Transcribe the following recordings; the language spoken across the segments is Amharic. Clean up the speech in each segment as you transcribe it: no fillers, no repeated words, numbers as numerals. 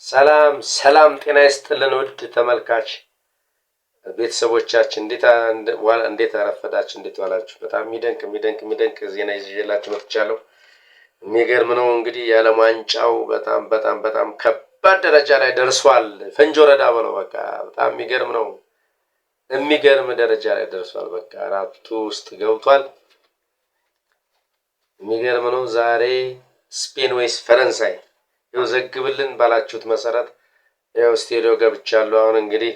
ሰላም ሰላም፣ ጤና ይስጥልን ውድ ተመልካች ቤተሰቦቻችን፣ እንዴት አረፈዳችሁ? እንዴት ዋላችሁ? በጣም የሚደንቅ የሚደንቅ የሚደንቅ ዜና ይዤላችሁ መጥቻለሁ። የሚገርም ነው እንግዲህ የዓለም ዋንጫው በጣም በጣም በጣም ከባድ ደረጃ ላይ ደርሷል። ፈንጆ ወረዳ በለው በቃ በጣም የሚገርም ነው። የሚገርም ደረጃ ላይ ደርሷል። በቃ አራቱ ውስጥ ገብቷል። የሚገርም ነው። ዛሬ ስፔን ወይስ ፈረንሳይ ይኸው ዘግብልን ባላችሁት መሰረት ይኸው ስቱዲዮ ገብቻለሁ። አሁን እንግዲህ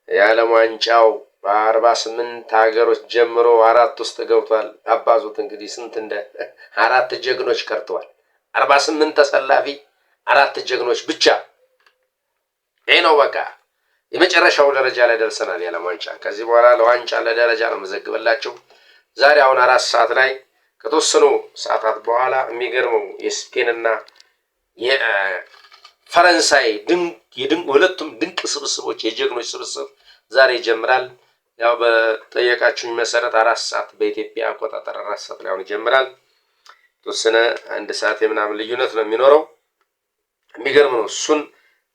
የዓለም ዋንጫው በ48 ሀገሮች ጀምሮ አራት ውስጥ ገብቷል። አባዙት እንግዲህ ስንት እንደ አራት ጀግኖች ቀርተዋል። 48 ተሰላፊ አራት ጀግኖች ብቻ። ይህ ነው በቃ የመጨረሻው ደረጃ ላይ ደርሰናል። የዓለም ዋንጫ ከዚህ በኋላ ለዋንጫ ለደረጃ ነው መዘግበላቸው። ዛሬ አሁን 4 ሰዓት ላይ ከተወሰኑ ሰዓታት በኋላ የሚገርመው የስፔንና የፈረንሳይ ድንቅ ሁለቱም ድንቅ ስብስቦች የጀግኖች ስብስብ ዛሬ ይጀምራል። ያው በጠየቃችሁኝ መሰረት 4 ሰዓት በኢትዮጵያ አቆጣጠር 4 ሰዓት ላይ አሁን ይጀምራል። የተወሰነ አንድ ሰዓት የምናምን ልዩነት ነው የሚኖረው። የሚገርም ነው። እሱን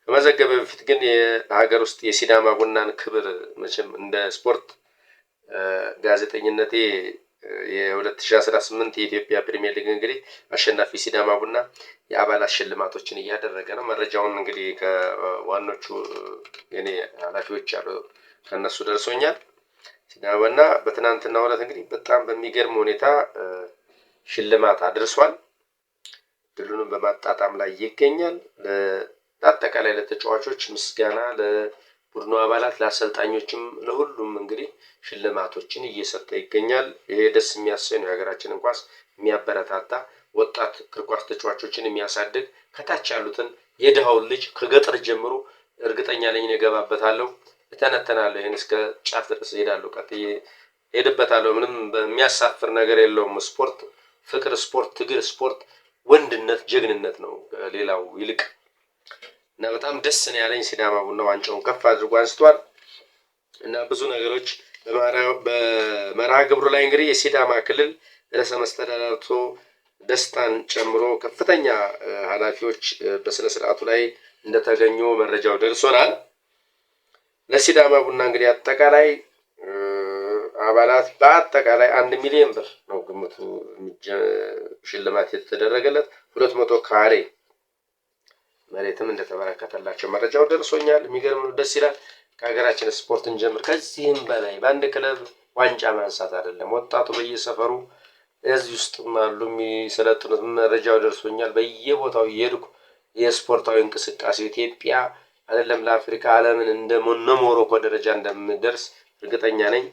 ከመዘገበ በፊት ግን የሀገር ውስጥ የሲዳማ ቡናን ክብር መቼም እንደ ስፖርት ጋዜጠኝነቴ የ2018 የኢትዮጵያ ፕሪሚየር ሊግ እንግዲህ አሸናፊ ሲዳማ ቡና የአባላት ሽልማቶችን እያደረገ ነው። መረጃውን እንግዲህ ከዋኖቹ የኔ ኃላፊዎች አሉ ከእነሱ ደርሶኛል። ሲዳማ ቡና በትናንትናው ዕለት እንግዲህ በጣም በሚገርም ሁኔታ ሽልማት አድርሷል። ድሉንም በማጣጣም ላይ ይገኛል። ለአጠቃላይ ለተጫዋቾች ምስጋና ቡድኑ አባላት ለአሰልጣኞችም ለሁሉም እንግዲህ ሽልማቶችን እየሰጠ ይገኛል። ይሄ ደስ የሚያሰኝ ነው። የሀገራችንን ኳስ የሚያበረታታ ወጣት እግር ኳስ ተጫዋቾችን የሚያሳድግ ከታች ያሉትን የድሃውን ልጅ ከገጠር ጀምሮ እርግጠኛ ነኝ እገባበታለሁ፣ እተነተናለሁ። ይህን እስከ ጫፍ ድረስ እሄዳለሁ፣ ቀጥዬ እሄድበታለሁ። ምንም የሚያሳፍር ነገር የለውም። ስፖርት ፍቅር፣ ስፖርት ትግል፣ ስፖርት ወንድነት፣ ጀግንነት ነው ሌላው ይልቅ እና በጣም ደስ ነው ያለኝ። ሲዳማ ቡና ዋንጫውን ከፍ አድርጎ አንስቷል እና ብዙ ነገሮች በመርሃ ግብሩ ላይ እንግዲህ የሲዳማ ክልል ርዕሰ መስተዳድር አቶ ደስታን ጨምሮ ከፍተኛ ኃላፊዎች በስነ ስርዓቱ ላይ እንደተገኙ መረጃው ደርሶናል። ለሲዳማ ቡና እንግዲህ አጠቃላይ አባላት በአጠቃላይ 1 ሚሊዮን ብር ነው ግምቱ ሽልማት የተደረገለት 200 ካሬ መሬትም እንደተበረከተላቸው መረጃው ደርሶኛል። የሚገርም ነው። ደስ ይላል። ከሀገራችን ስፖርት እንጀምር። ከዚህም በላይ በአንድ ክለብ ዋንጫ ማንሳት አይደለም። ወጣቱ በየሰፈሩ እዚህ ውስጥም አሉ የሚሰለጥኑት፣ መረጃው ደርሶኛል። በየቦታው እየሄድኩ የስፖርታዊ እንቅስቃሴ ኢትዮጵያ አይደለም ለአፍሪካ ዓለምን እንደ ሞሮኮ ደረጃ እንደምደርስ እርግጠኛ ነኝ።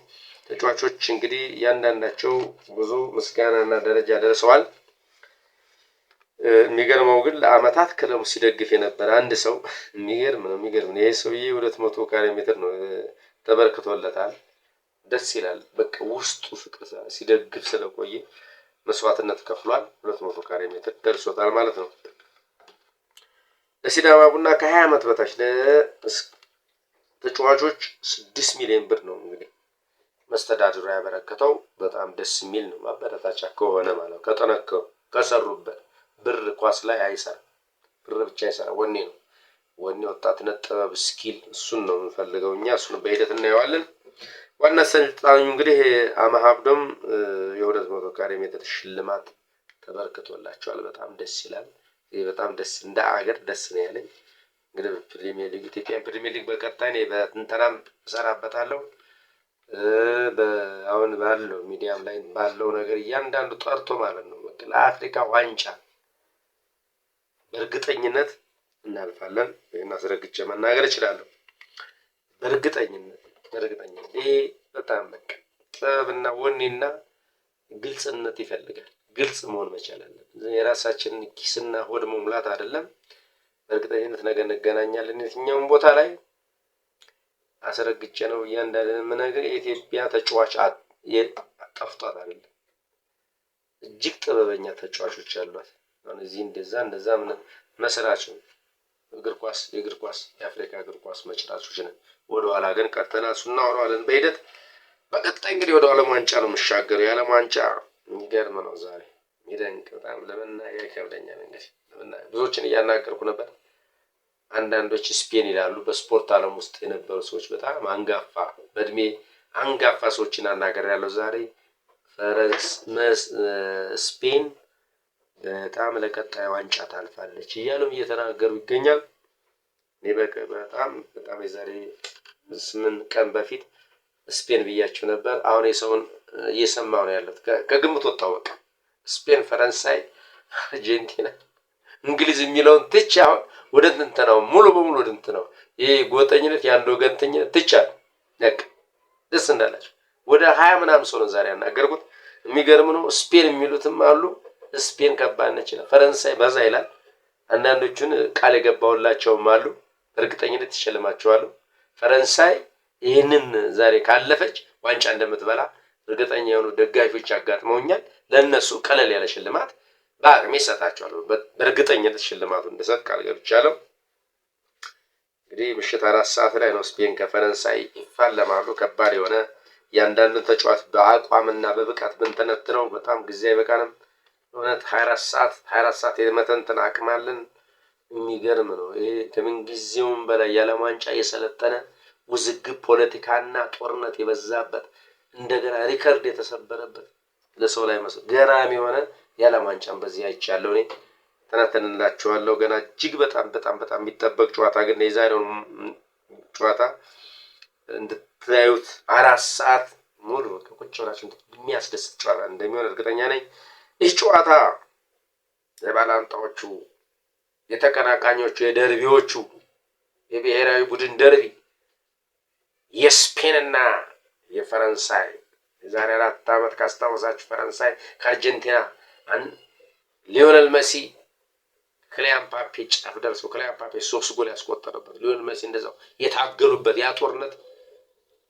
ተጫዋቾች እንግዲህ እያንዳንዳቸው ብዙ ምስጋናና ደረጃ ደርሰዋል። የሚገርመው ግን ለአመታት ክለቡ ሲደግፍ የነበረ አንድ ሰው የሚገርም ነው። የሚገርም ነው። ይሄ ሰውዬ 200 ካሬ ሜትር ነው ተበርክቶለታል። ደስ ይላል። በቃ ውስጡ ፍቅር ሲደግፍ ስለቆየ መስዋዕትነት ከፍሏል። 200 ካሬ ሜትር ደርሶታል ማለት ነው። ለሲዳማ ቡና ከ20 ዓመት በታች ለተጫዋቾች 6 ሚሊዮን ብር ነው እንግዲህ መስተዳድሩ ያበረከተው። በጣም ደስ የሚል ነው። ማበረታቻ ከሆነ ማለት ከጠነከሩ ከሰሩበት ብር ኳስ ላይ አይሰራም። ብር ብቻ አይሰራም። ወኔ ነው። ወኔ፣ ወጣትነት፣ ጥበብ፣ skill እሱን ነው የምንፈልገው እኛ እሱን በሂደት እናየዋለን። ዋና አሰልጣኙ እንግዲህ አመሀብዶም የ200 ካሬ ሜትር ሽልማት ተበርክቶላቸዋል። በጣም ደስ ይላል። ይህ በጣም ደስ እንደ አገር ደስ ነው ያለኝ። እንግዲህ ፕሪሚየር ሊግ ኢትዮጵያ ፕሪሚየር ሊግ በቀጣይ እኔ በትንተናም እሰራበታለሁ። አሁን ባለው ሚዲያም ላይ ባለው ነገር እያንዳንዱ ጠርቶ ማለት ነው ለአፍሪካ ዋንጫ በእርግጠኝነት እናልፋለን። ይህን አስረግጬ መናገር እችላለሁ። በእርግጠኝነት በእርግጠኝነት ይሄ በጣም በቃ ጥበብና ወኔና ግልጽነት ይፈልጋል። ግልጽ መሆን መቻል አለብን። የራሳችንን ኪስና ሆድ መሙላት አይደለም። በእርግጠኝነት ነገ እንገናኛለን የትኛውም ቦታ ላይ አስረግጬ ነው እያንዳንድ የምነግርህ። የኢትዮጵያ ተጫዋች ጠፍቷት አይደለም፣ እጅግ ጥበበኛ ተጫዋቾች ያሏት አሁን እዚህ እንደዛ እንደዛ መስራች ነው። እግር ኳስ የእግር ኳስ የአፍሪካ እግር ኳስ መስራቾች ነን። ወደኋላ ግን ቀርተናል። እሱን እናወራዋለን በሂደት። በቀጣይ እንግዲህ ወደ ዓለም ዋንጫ ነው የምሻገረው። የዓለም ዋንጫ የሚገርም ነው ዛሬ የሚደንቅ በጣም ለመናገር ይከብደኛል። እንግዲህ ብዙዎችን እያናገርኩ ነበር። አንዳንዶች ስፔን ይላሉ። በስፖርት ዓለም ውስጥ የነበሩ ሰዎች በጣም አንጋፋ፣ በእድሜ አንጋፋ ሰዎችን አናግሬያለሁ ዛሬ። ስፔን በጣም ለቀጣይ ዋንጫ ታልፋለች እያሉም እየተናገሩ ይገኛል። እኔ በጣም በጣም የዛሬ 8 ቀን በፊት ስፔን ብያቸው ነበር። አሁን የሰውን እየሰማሁ ነው ያለት። ከግምት ወጣሁ። በቃ ስፔን፣ ፈረንሳይ፣ አርጀንቲና፣ እንግሊዝ የሚለውን ትቼ አሁን ወደ ትንተናው፣ ሙሉ በሙሉ ወደ ትንተናው፣ ይሄ ጎጠኝነት የአንድ ወገንተኝነት ትቻለሁ። በቃ ደስ እንዳላቸው ወደ 20 ምናምን ሰው ነው ዛሬ ያናገርኩት። የሚገርም ነው። ስፔን የሚሉትም አሉ። ስፔን ከባድ ነች ይላል። ፈረንሳይ በዛ ይላል። አንዳንዶቹን ቃል የገባሁላቸውም አሉ። እርግጠኝነት ይሸልማቸዋለሁ። ፈረንሳይ ይህንን ዛሬ ካለፈች ዋንጫ እንደምትበላ እርግጠኛ የሆኑ ደጋፊዎች አጋጥመውኛል። ለእነሱ ቀለል ያለ ሽልማት በአቅሜ እሰጣቸዋለሁ። በእርግጠኝነት ሽልማቱ እንደሰጥ ቃል ገብቻለሁ። እንግዲህ ምሽት 4 ሰዓት ላይ ነው ስፔን ከፈረንሳይ ይፋለማሉ። ከባድ የሆነ እያንዳንዱን ተጫዋች በአቋምና በብቃት ብንተነትነው በጣም ጊዜ አይበቃንም። እውነት 24 ሰዓት 24 ሰዓት የመተንተን አቅም አለን። የሚገርም ነው። ይሄ ከምን ጊዜውም በላይ የዓለም ዋንጫ የሰለጠነ፣ ውዝግብ፣ ፖለቲካና ጦርነት የበዛበት፣ እንደገና ሪከርድ የተሰበረበት፣ ለሰው ላይ መስሎ ገራሚ የሆነ የዓለም ዋንጫን በዚህ አይቻለሁ እኔ ተነተንላችኋለሁ። ገና እጅግ በጣም በጣም በጣም የሚጠበቅ ጨዋታ ግን የዛሬውን ጨዋታ እንድታዩት 4 ሰዓት ሙሉ ቁጭ ብላችሁ የሚያስደስት ጨዋታ እንደሚሆን እርግጠኛ ነኝ። ይህ ጨዋታ የባላንጣዎቹ፣ የተቀናቃኞቹ፣ የደርቢዎቹ፣ የብሔራዊ ቡድን ደርቢ፣ የስፔንና የፈረንሳይ፣ የዛሬ 4 ዓመት ካስታወሳችሁ ፈረንሳይ ከአርጀንቲና ሊዮነል መሲ፣ ኪሊያን ምባፔ ጫፍ ደርሰው ኪሊያን ምባፔ ሶስት ጎል ያስቆጠረበት፣ ሊዮነል መሲ እንደዛው የታገሉበት ያ ጦርነት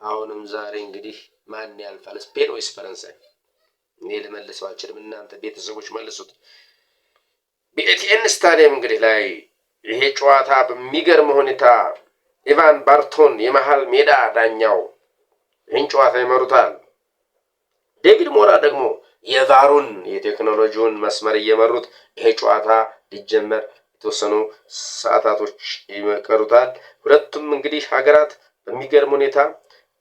አሁንም ዛሬ እንግዲህ ማን ያልፋል፣ ስፔን ወይስ ፈረንሳይ? እኔ ልመልሰው አልችልም። እናንተ ቤተሰቦች መልሱት። በኤቲኤን ስታዲየም እንግዲህ ላይ ይሄ ጨዋታ በሚገርም ሁኔታ ኢቫን ባርቶን የመሀል ሜዳ ዳኛው ይህን ጨዋታ ይመሩታል። ዴቪድ ሞራ ደግሞ የቫሩን የቴክኖሎጂውን መስመር እየመሩት ይሄ ጨዋታ ሊጀመር የተወሰኑ ሰዓታቶች ይቀሩታል። ሁለቱም እንግዲህ ሀገራት በሚገርም ሁኔታ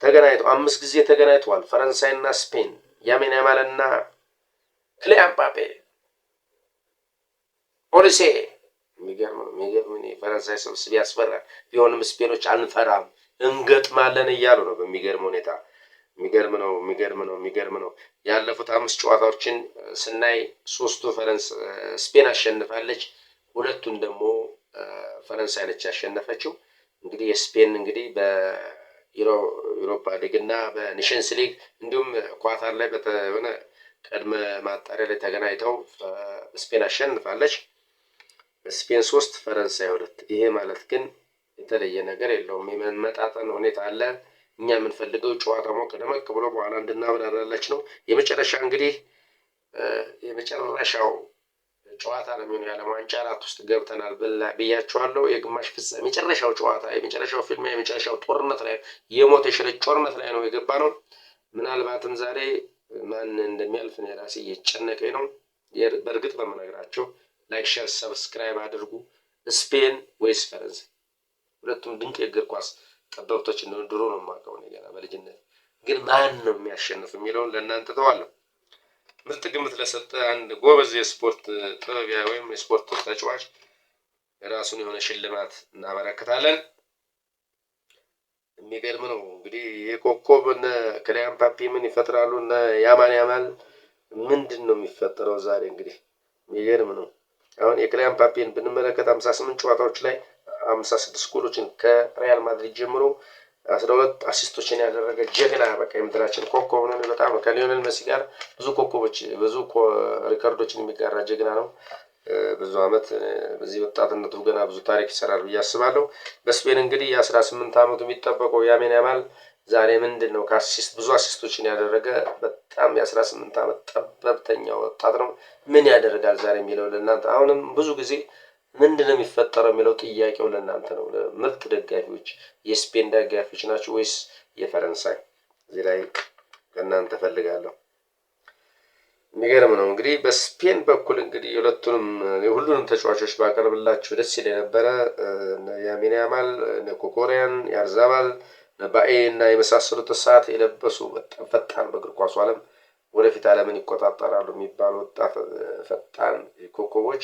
ተገናኝተው አምስት ጊዜ ተገናኝተዋል። ፈረንሳይና ስፔን፣ ያሚን ያማልና ኪሊያን ምባፔ፣ ኦሊሴ። የሚገርም ነው። የሚገርም የፈረንሳይ ስብስብ ያስፈራል። ቢሆንም ስፔኖች አንፈራም እንገጥማለን እያሉ ነው። በሚገርም ሁኔታ የሚገርም ነው። የሚገርም ነው። የሚገርም ነው። ያለፉት አምስት ጨዋታዎችን ስናይ ሶስቱ ፈረንስ ስፔን አሸንፋለች። ሁለቱን ደግሞ ፈረንሳይ ነች ያሸነፈችው። እንግዲህ የስፔን እንግዲህ በዩሮፓ ሊግ እና በኔሽንስ ሊግ እንዲሁም ኳታር ላይ በሆነ ቅድመ ማጣሪያ ላይ ተገናኝተው ስፔን አሸንፋለች። ስፔን 3፣ ፈረንሳይ 2። ይሄ ማለት ግን የተለየ ነገር የለውም። የመመጣጠን ሁኔታ አለ። እኛ የምንፈልገው ጨዋታ ሞቅ ደመቅ ብሎ በኋላ እንድናብራራላችሁ ነው። የመጨረሻ እንግዲህ የመጨረሻው ጨዋታ ነው የሚሆነው። የዓለም ዋንጫ አራት ውስጥ ገብተናል ብያችኋለሁ። የግማሽ ፍጻሜ የመጨረሻው ጨዋታ፣ የመጨረሻው ፊልሚያ፣ የመጨረሻው ጦርነት ላይ፣ የሞት የሽረት ጦርነት ላይ ነው የገባ ነው። ምናልባትም ዛሬ ማን እንደሚያልፍ እኔ ራሴ እየጨነቀኝ ነው። በእርግጥ ነው የምነግራቸው። Like፣ share፣ subscribe አድርጉ። ስፔን ወይስ ፈረንሳይ? ሁለቱም ድንቅ የእግር ኳስ ጠበብቶች እንደሆነ ድሮ ነው የማውቀው እኔ ገና በልጅነት። ግን ማን ነው የሚያሸንፍ የሚለውን ለእናንተ ተዋለሁ። ምርጥ ግምት ለሰጠ አንድ ጎበዝ የስፖርት ጥበቢያ ወይም የስፖርት ተጫዋች የራሱን የሆነ ሽልማት እናበረክታለን። የሚገርም ነው እንግዲህ የኮከብ እነ ኪሊያን ምባፔ ምን ይፈጥራሉ? እነ ያማን ያማል ምንድን ነው የሚፈጠረው ዛሬ? እንግዲህ የሚገርም ነው። አሁን የኪሊያን ምባፔን ብንመለከት 58 ጨዋታዎች ላይ 56 ጎሎችን ከሪያል ማድሪድ ጀምሮ 12 assist ኦችን ያደረገ ጀግና፣ በቃ የምድራችን ኮከብ ነው። በጣም ከሊዮኔል መሲ ጋር ብዙ ኮከቦች፣ ብዙ ሪከርዶችን የሚጋራ ጀግና ነው። ብዙ አመት በዚህ ወጣትነቱ ገና ብዙ ታሪክ ይሰራል ብዬ አስባለሁ። በስፔን እንግዲህ የ18 አመቱ የሚጠበቀው ያሜን ያማል ዛሬ ምንድን ነው ከ assist ብዙ assist ኦችን ያደረገ በጣም የ18 አመት ጠበብተኛ ወጣት ነው። ምን ያደርጋል ዛሬ የሚለው ለእናንተ፣ አሁንም ብዙ ጊዜ ምንድን ነው የሚፈጠረው የሚለው ጥያቄው ለእናንተ ነው። ምርጥ ደጋፊዎች የስፔን ደጋፊዎች ናቸው ወይስ የፈረንሳይ? እዚህ ላይ ከእናንተ ፈልጋለሁ። የሚገርም ነው። እንግዲህ በስፔን በኩል እንግዲህ የሁለቱንም የሁሉንም ተጫዋቾች ባቀርብላችሁ ደስ ይል የነበረ፣ ያሚን ያማል፣ እነ ኮኮሪያን፣ ያርዛባል፣ ባኤ እና የመሳሰሉት ሰዓት የለበሱ በጣም ፈጣን፣ በእግር ኳሱ ዓለም ወደፊት ዓለምን ይቆጣጠራሉ የሚባሉ ወጣት ፈጣን ኮከቦች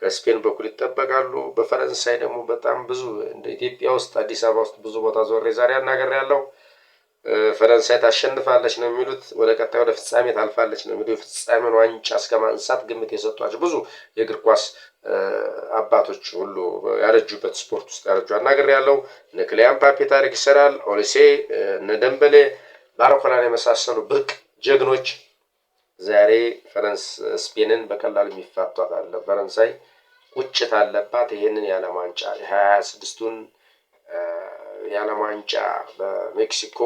ከስፔን በኩል ይጠበቃሉ። በፈረንሳይ ደግሞ በጣም ብዙ፣ እንደ ኢትዮጵያ ውስጥ አዲስ አበባ ውስጥ ብዙ ቦታ ዞሬ ዛሬ አናግሬያለሁ። ፈረንሳይ ታሸንፋለች ነው የሚሉት። ወደ ቀጣይ ወደ ፍጻሜ ታልፋለች ነው የሚሉት። የፍጻሜውን ዋንጫ እስከ ማንሳት ግምት የሰጧቸው ብዙ የእግር ኳስ አባቶች ሁሉ ያረጁበት፣ ስፖርት ውስጥ ያረጁ አናግሬያለሁ። እነ ኪሊያን ምባፔ ታሪክ ይሰራል። ኦሊሴ፣ እነ ደምበሌ፣ ባርኮላን የመሳሰሉ ብርቅ ጀግኖች ዛሬ ፈረንስ ስፔንን በቀላሉ የሚፋቷት አለ። ፈረንሳይ ቁጭት አለባት። ይሄንን የዓለም ዋንጫ የ26ቱን የዓለም ዋንጫ በሜክሲኮ፣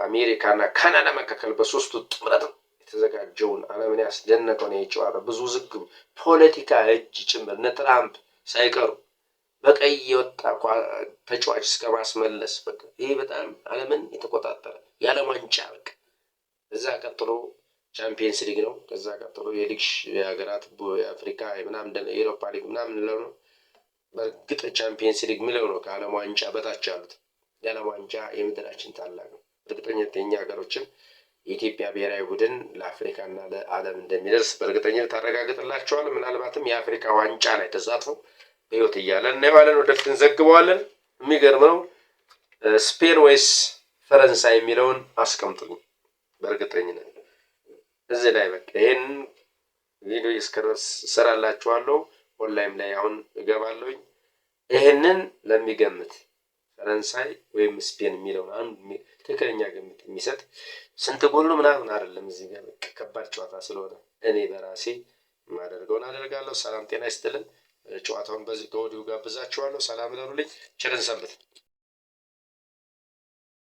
አሜሪካ እና ካናዳ መካከል በሶስቱ ጥምረት የተዘጋጀውን፣ ዓለምን ያስደነቀውን የጨዋታ ብዙ ውዝግብ፣ ፖለቲካ እጅ ጭምር፣ እነ ትራምፕ ሳይቀሩ በቀይ የወጣ ተጫዋች እስከ ማስመለስ፣ በቃ ይሄ በጣም ዓለምን የተቆጣጠረ የዓለም ዋንጫ፣ በቃ እዛ ቀጥሎ ቻምፒየንስ ሊግ ነው። ከዛ ቀጥሎ የሊግ የሀገራት የአፍሪካ ምናምን የኤሮፓ ሊግ ምናምን ነው። በእርግጥ ቻምፒየንስ ሊግ ምለው ነው ከዓለም ዋንጫ በታች ያሉት። የዓለም ዋንጫ የምድራችን ታላቅ ነው። እርግጠኝነት የኛ ሀገሮችም የኢትዮጵያ ብሔራዊ ቡድን ለአፍሪካና ለዓለም እንደሚደርስ በእርግጠኝነት ታረጋግጥላቸዋል። ምናልባትም የአፍሪካ ዋንጫ ላይ ተሳትፎ በህይወት እያለ እናየዋለን፣ ወደፊት እንዘግበዋለን። የሚገርም ነው። ስፔን ወይስ ፈረንሳይ የሚለውን አስቀምጡልኝ በእርግጠኝነት እዚህ ላይ። በቃ ይሄን ቪዲዮ እሰራላችኋለሁ። ኦንላይን ላይ አሁን እገባለሁኝ። ይህንን ለሚገምት ፈረንሳይ ወይም ስፔን የሚለውን አንድ ትክክለኛ ግምት የሚሰጥ፣ ስንት ጎል ነው ምናምን አይደለም። እዚህ ጋር በቃ ከባድ ጨዋታ ስለሆነ እኔ በራሴ የማደርገውን አደርጋለሁ። ሰላም ጤና ይስጥልን። ጨዋታውን በዚህ ከወዲሁ ጋብዛችኋለሁ። ሰላም እደሩልኝ። ቸር እንሰንብት።